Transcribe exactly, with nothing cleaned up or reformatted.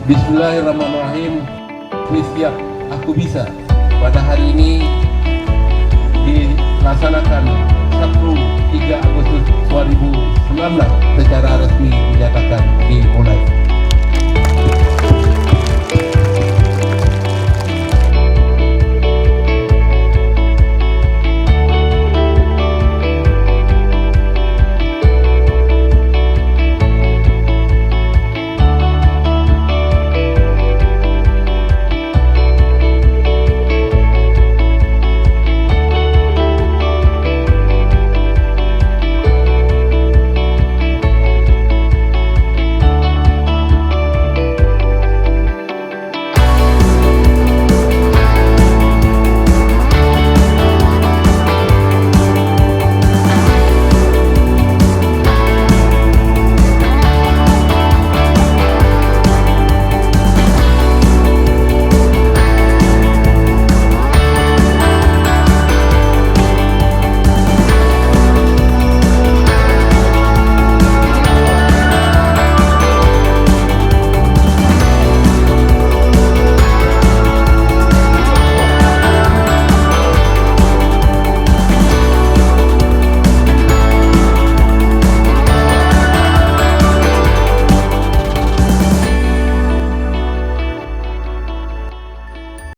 Bismillahirrahmanirrahim. Kami siap, aku bisa. Pada hari ini dilaksanakan, Sabtu tiga Agustus dua ribu sembilan belas, secara resmi dinyatakan dimulai.